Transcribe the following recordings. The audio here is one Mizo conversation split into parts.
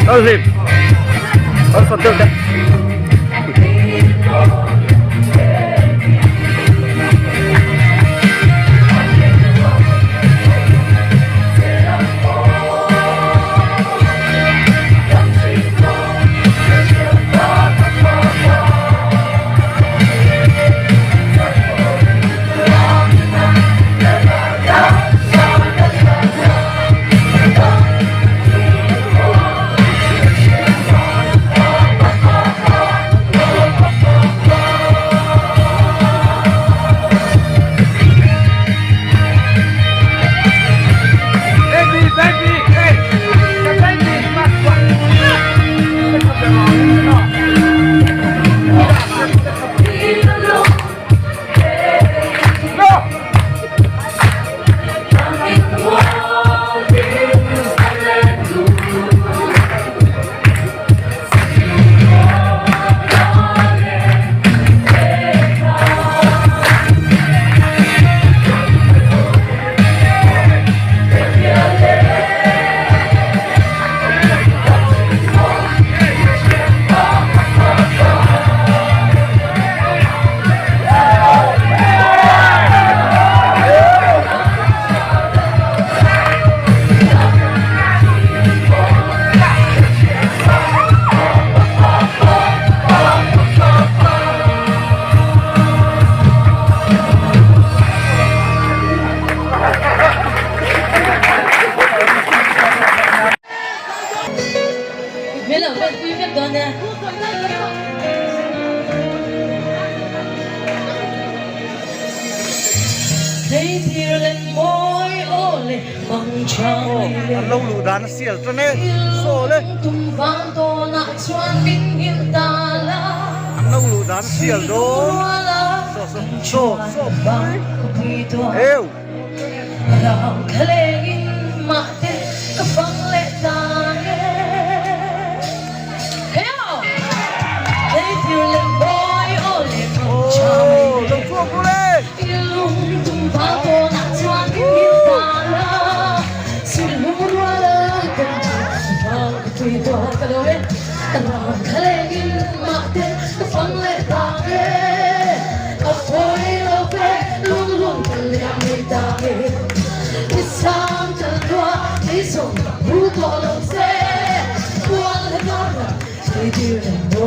Lalhlim Lo sawn deuh teh. Min lo vek pui vek dawn e. Thei thir leh mawi aw leh mang tha mai le. An lo luh dan a sial tan e. Saw le. Tum vang tawnah chuan min nghilh ta la. An lo luh dan a sial dawn. Saw saw saw saw pui. Eu.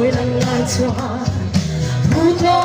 Aww lo chhuak ru le.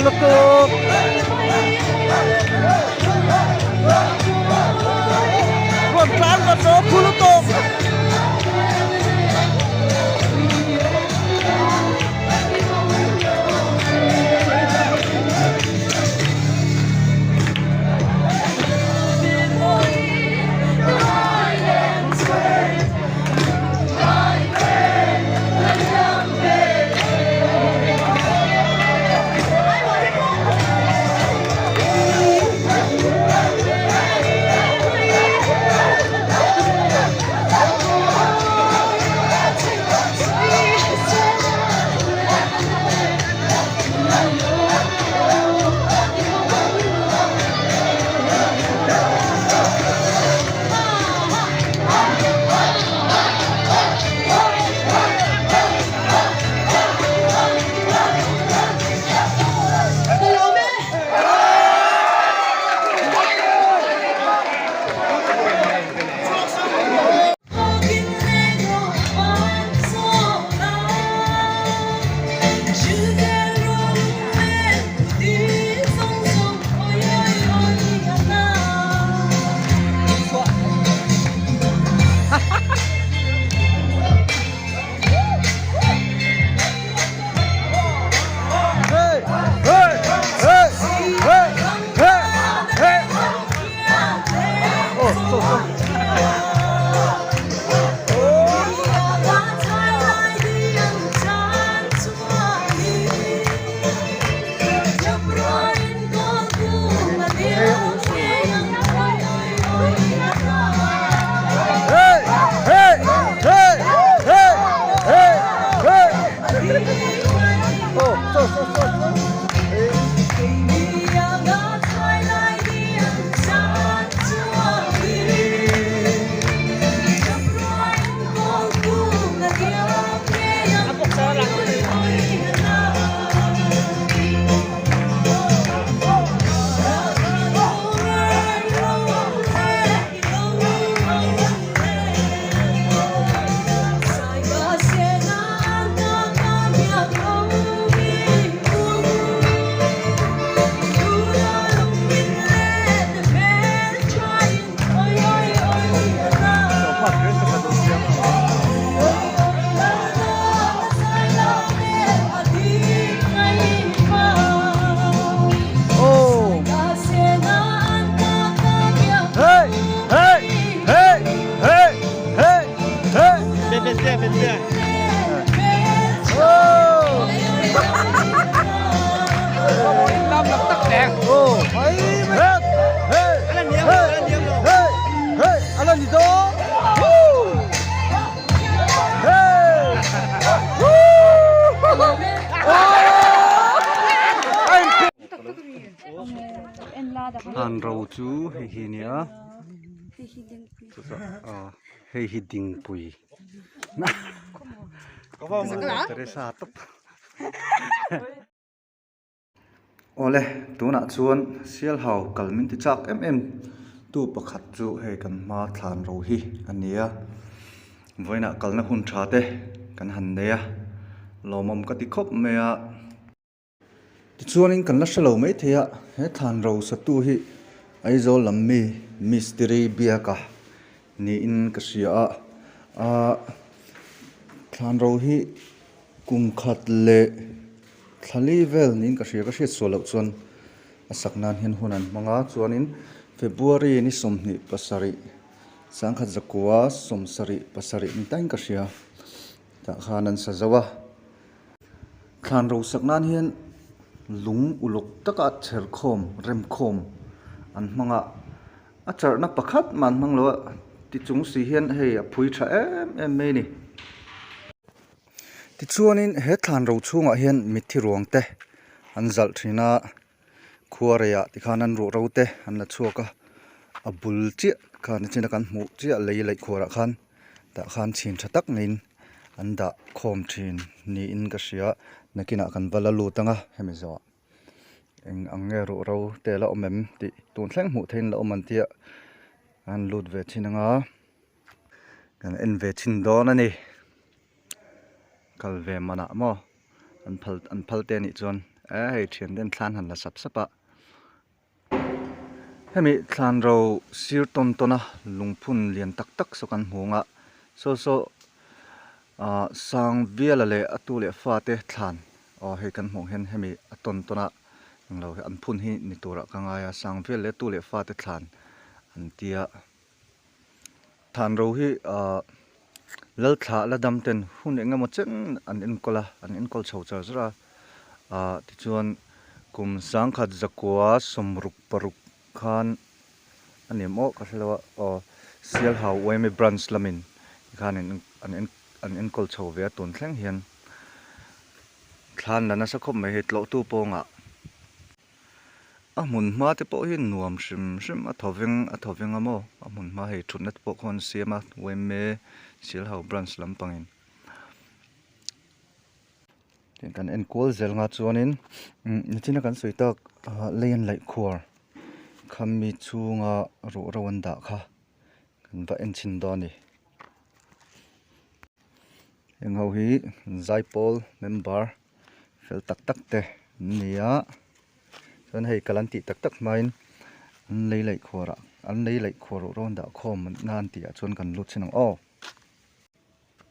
lutuk. Rawn tlan vat rawh phu lutuk. An ro chu hei hi nia hei hi dingpui teresa tawp awle tunah chuan sialhau kal min ti chak em em tu pakhat chu hei kan hma thlan ro hi a ni a vawiinah kalna hun tha te kan han nei a lawmawm ka ti khawp mai a. Tichuanin kan la hre lo mai thei a, he thlan ro satu hi Aizawl lam mi mistiri biaka niin ka hria a, aaa thlan ro hi kum khat leh thla li vel niin ka hria, ka hriat sual loh chuan a sak nan hian hun an hmang a, chuanin February ni 27 sangkhat zakua 77 ni taiin ka hria tah khan an sa zo a. Thlan rosak nan hian lung uluk taka chher khawm rem khawm an hmang a, a charhna pakhat mah an hmang lo a tichung si hian hei a phui tha em em mai a ni. Tichuanin he thlan ro chhungah hian mitthi ruang te an zalh thin a. Khuareiah tikhan an ruh ro te an la chhuak a, a bul chiah kha nichina kan hmuh chiah lei laih khuarah khan tah khan chhin tha tak niin an dah khawm thin niin ka hria nakinah kan va la lut ang a hemi zawhah eng ang nge ruh ro te la awm em tih tun thleng hmuh theihin la awm an tia an lut ve thin ang a kan en ve thin dawn a ni kal ve manah maw an phal an phal te anih chuan. E hei thian ten thlan han la sap sap a. Hemi thlan ro sir tawn tawn a lungphun lian tak tak saw kan hmu ang a saw saw ah sang biala leh a tu leh fate thlan aw hei kan hmuh hian hemi a tawn tawn a englo hi an phun hi ni turah ka ngai a sang bial leh a tu leh fate thlan an tia. Thlan ro hi ah Lalthlah la dam ten hun eng emaw chen an enkawl a, an enkawl chho char char a, ah tichuan kum sangkhat zakua sawmruk paruk khan a ni maw ka hre lo a, aw Sialhau Uaimi branch lamin tikhan an an enkawl chho ve a tun thleng hian thlan la nasa khawp mai hei tlawhtu pawngah. A hmun hma te pawh hi nuam hrim hrim a thaw veng a thaw veng a maw a hmun hma hei thutna te pawh khawn siam a yma Sialhau branch lampangin tin kan en kual zel nga chuanin umm nichina kan sawi tak ah lei an laih khuar khami chhunga ruhro an dah kha kan va en chhin dawn a ni. Heng ho hi zaipawl member fel tak tak te an ni a chuan hei kal an tih tak tak hmain an lei laih khuar ah an lei laih khuar ruh rawn dah khawm na an tih ah chuan kan lut chin ang aw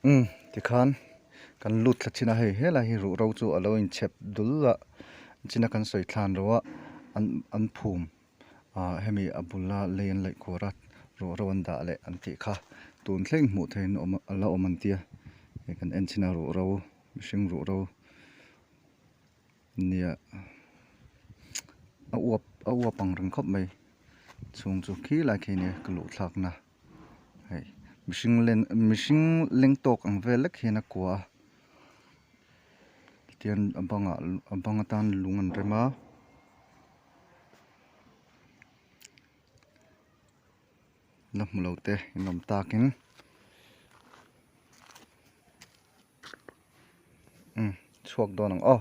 umm tikhan kan lut thla chin a hei helai hi ruh ro chu a lo inchhep dul a china kan sawi thlan ro a an an phum ah hemi a bula lei an laih khuar a ruh ro an dah leh an tih kha tun thleng hmuh theihin a awm a la awm an tia hei kan en chin a ruh ro. Mihring ruh ro nia a uap a uap ang reng khawp mai chhung chu khi lai khi nia ka luh thlak na hei mihring len mihring leng tawk ang vel lek hian a kua a tihian a bangah a bang atan lung an rem a. La hmu lo te in awm takin umm chhuak dawn ang aw.